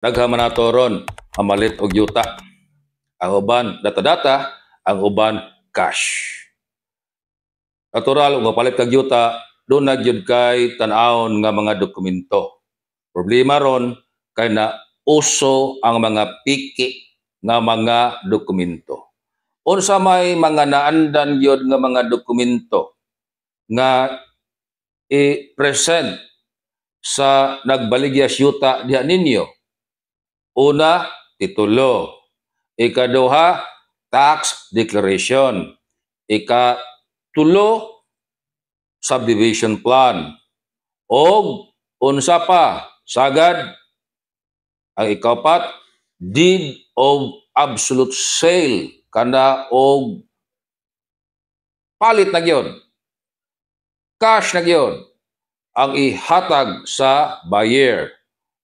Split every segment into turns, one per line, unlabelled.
Daghan man nato ron mamalit og yuta. Ang uban data-data, ang uban cash. Natural, kung mapalit kag yuta, duna gyud kay tan-awon nga mga dokumento. Problema ron kay na uso ang mga piki nga mga dokumento. Unsa may mga naandan gyud nga mga dokumento nga i-present sa nagbaligya yuta diha ninyo? Una, titulo. Ikaduha, tax declaration. Ikatulo, subdivision plan. Og unsa pa, sagad, ang ikapat, deed of absolute sale kana og palit na gyud. Cash na gyud ang ihatag sa buyer.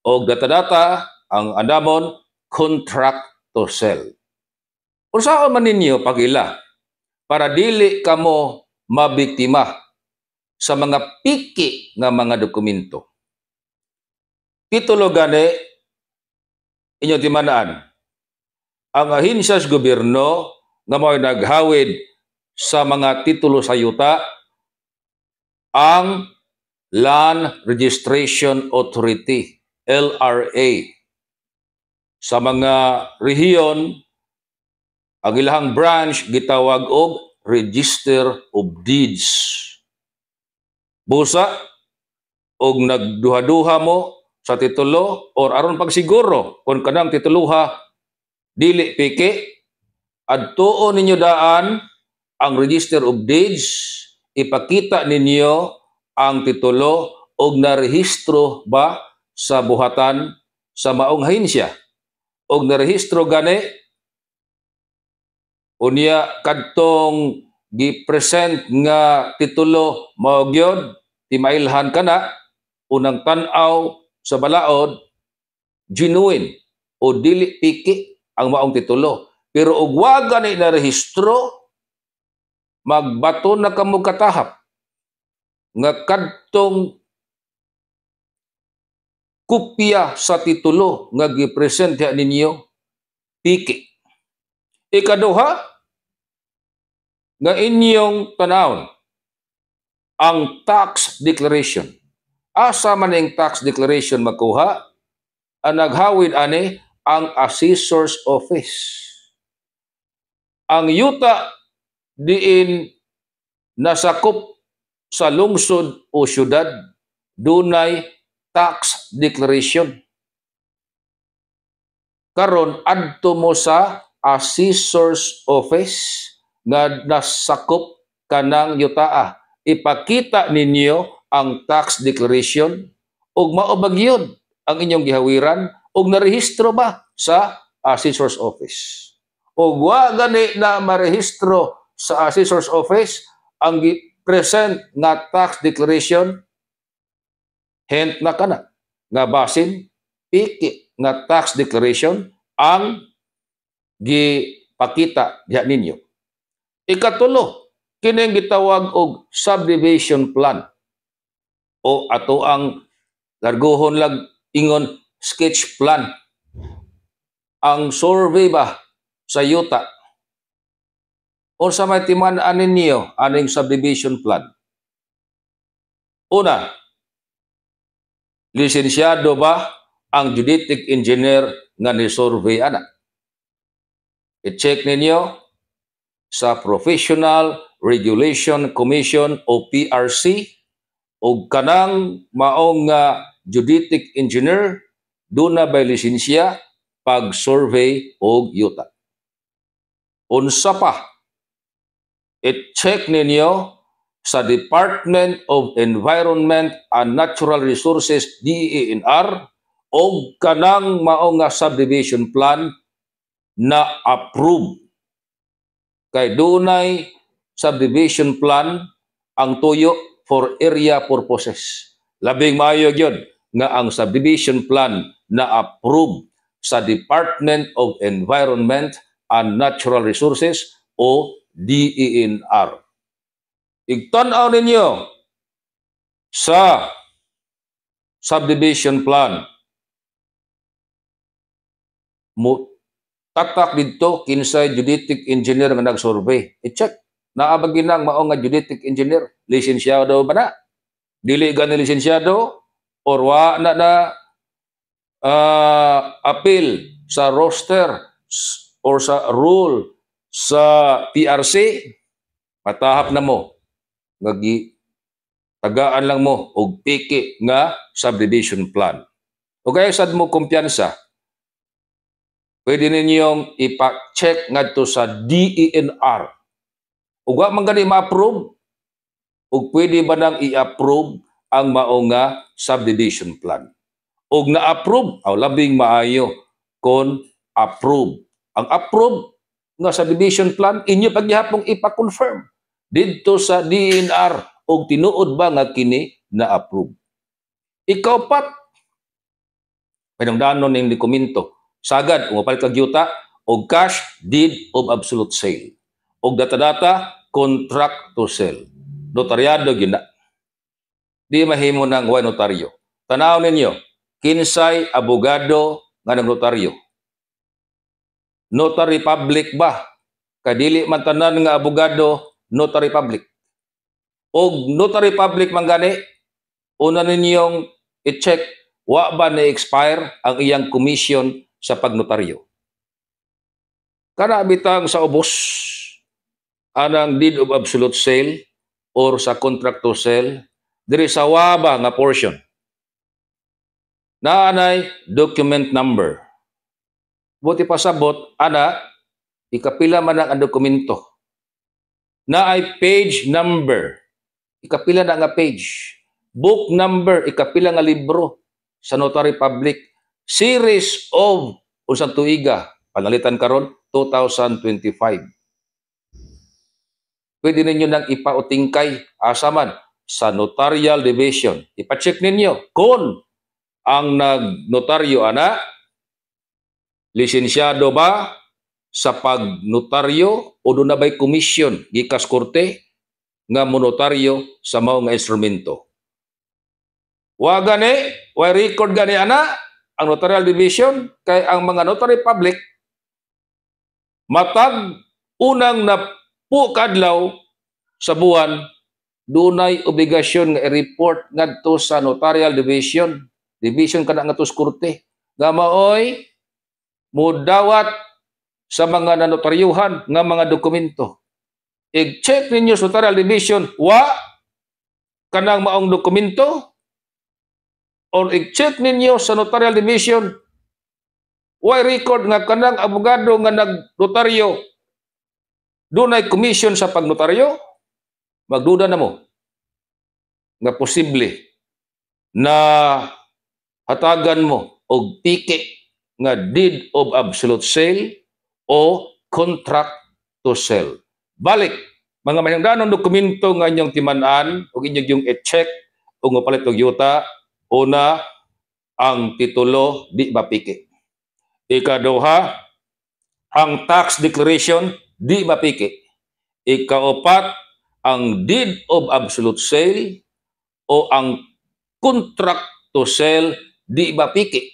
Og data-data ang andamon, contract to sell. Unsaon man ninyo pag-ila para dili kamo mabiktima sa mga piki nga mga dokumento? Titulo gani inyo timanaan. Ang ahensya sa gobyerno nga mao'y naghawid sa mga titulo sa yuta, ang Land Registration Authority, LRA. Sa mga rehiyon, ang ilahang branch gitawag og Register of Deeds. Busa og nagduha-duha mo sa titulo or aron pagsiguro kung kanang tituluha dili piki, adtuon ninyo daan ang Register of Deeds, ipakita ninyo ang titulo og narehistro ba sa buhatan sa maong ahensya. Og narehistro gani, unya kadtong gi-present nga titulo mao gyud, timailhan kana, unang tan-aw sa balaod, genuine o dili piki ang maong titulo. Pero og wa gani na rehistro, magbato na kamo katahap nga kadtong kopya sa titulo nga gi-present diha ninyo piki. Ikaduha nga inyong tanawon, ang tax declaration. Asa man ning tax declaration makuha? Ang naghawid ani ang assessor's office. Ang yuta diin nasakop sa lungsod o syudad, dunay tax declaration. Karon, adto mo sa assessor's office nga nasakop kanang yutaa. Ipakita ninyo ang tax declaration ug mao ba gyud ang inyong gihawiran ug narehistro ba sa assessor's office. Ug wa gani na marehistro sa assessor's office ang gi-present nga tax declaration, hint na kana nga basin piki nga tax declaration ang gipakita diha ninyo. Ikatulo, kining gitawag og subdivision plan o ato ang larguhon lag ingon sketch plan. Ang survey ba sa yuta. Unsa may timan-an ninyo aning subdivision plan? Una, lisensyado ba ang geodetic engineer nga ni-survey ana? I-check ninyo sa Professional Regulation Commission o PRC og kanang maong nga geodetic engineer, duna bay lisensya pag-survey og yuta? Unsa pa, i-check ninyo sa Department of Environment and Natural Resources, DENR, og kanang mao nga subdivision plan na approve, kay dunay subdivision plan ang tuyo for area purposes. Labing maayo gyud nga ang subdivision plan na approve sa Department of Environment and Natural Resources o DENR. Igtan-aw ninyo sa subdivision plan. Mo tatak didto kinsay geodetic engineer nga nag-survey. I-check. Naa ba ginang mao nga geodetic engineer? Lisensyado ba na? Dili gani lisensyado or wa na na appeal sa roster or sa rule sa PRC, matahap na mo nga tagaan lang mo og piki nga subdivision plan. O kaya sad mo kumpiyansa, pwede ninyong ipa-check ngadto sa DENR. Ug wa man gani ma-approve, ug pwede ba nang i-approve ang mao nga subdivision plan? Ug na-approve, aw labing maayo kon approve. Ang approve nga subdivision plan, inyo pagyapong ipa-confirm didto sa DENR og tinuod ba nga kini na-approve. Ikaupat, panungdanon ning dokumento. Sagad, kung mapalit kag yuta, og cash deed of absolute sale. Og data-data, contract to sell. Notaryado gina. Di mahimo ng way notaryo. Tanaw ninyo, kinsay abogado nga nagnotaryo? Notary public ba? Kadili man tanan nga abogado notary public. Og notary public man gani, una ninyong i-check wa ba na-expire ang iyang commission sa pagnotaryo. Kana bitang sa ubos anang deed of absolute sale or sa contract to sell, diri sa waba nga portion naanay document number. Buti pasabot ana, ikapila man ang dokumento. Naay page number, ikapila na nga page. Book number, ikapila nga libro sa notary public. Series of unsang tuiga, panalitan karon 2025. Pwede ninyo nang ipautingkay asa man sa notarial division. Ipa-check ninyo kung ang nagnotaryo ana lisensyado ba sa pagnotaryo o doon na ba'y komisyon gikas korte nga monotaryo sa mao nga instrumento. Wa gani, wa record gani ana ang notarial division, kay ang mga notary public matag unang napo kadlaw sa buwan dunay obligasyon nga i-report ngadto sa notarial division, division kana ngadto sa korte, nga maoy mudawat sa mga nanotaryuhan nga mga dokumento. I-check ninyo sa notarial division, wa kanang maong dokumento, or i-check ninyo sa notarial division, way record nga kanang abogado nga nagnotaryo dunay commission sa pagnotaryo, magduda na mo nga posible na hatagan mo og piki nga deed of absolute sale o contract to sell. Balik, mga mahingdanong dokumento nga inyong timan-an ug inyong yung i-check ug mapalit og yuta: una, ang titulo di mapiki. Ikaduha, ang tax declaration di mapiki. Ikaupat, ang deed of absolute sale o ang contract to sell di mapiki.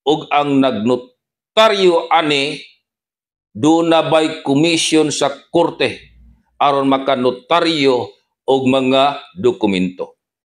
Ug ang nagnotaryo ani duna bay commission sa korte aron makanotaryo og mga dokumento.